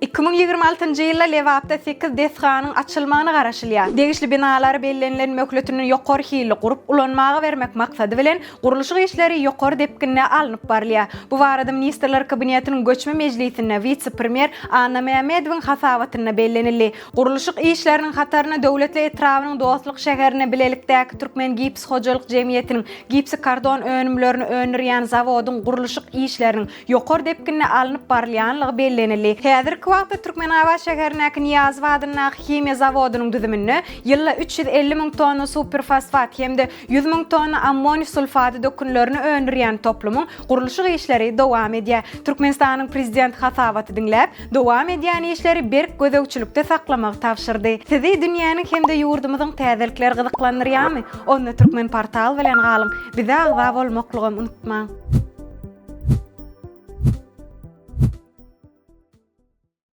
2026-njy ýylda Lebapda sekiz desganyň açylmagyna garaşylýar. Degişli binalary bellenilen möhletinden ýokary hilli gurup ulanmaga bermek maksady bilen, gurluşyk işleri ýokary depginde alnyp barylýar. Bu barada Ministrler Kabinetiniň göçme mejlisinde wise-premýer Anna Mämmedowyň hasabatynda bellenildi. Gurluşyk işleriniň hataryna Döwletli etrabynyň Dostluk şäherinde bilelikdäki Türkmengips hojalyk jemgyýetiniň gipsokardon önümlerini öndürýän zawodyň gurluşyk işleriniň ýokary depginde alnyp barylýanlygy bellenildi. Häzirki wagtda Türkmenabat şäherindäki Nyýazow adyndaky himiýa zawodynyň düzüminde ýylda 350 müň tonna superfosfat hem-de 100 müň tonna ammoniý sulfady dökünlerini öndürýän toplumyň gurluşyk işleri dowam edýär. Türkmenistanyň Prezidenti hasabaty diňläp, dowam edýän işleri berk gözegçilikde saklamagy tabşyrdy. Sizi dünýäniň hem-de ýurdumyzyň täzelikleri gyzyklandyrýarmy? Onda Türkmenportal bilen galyň, bize agza bolmaklygam unutmaň!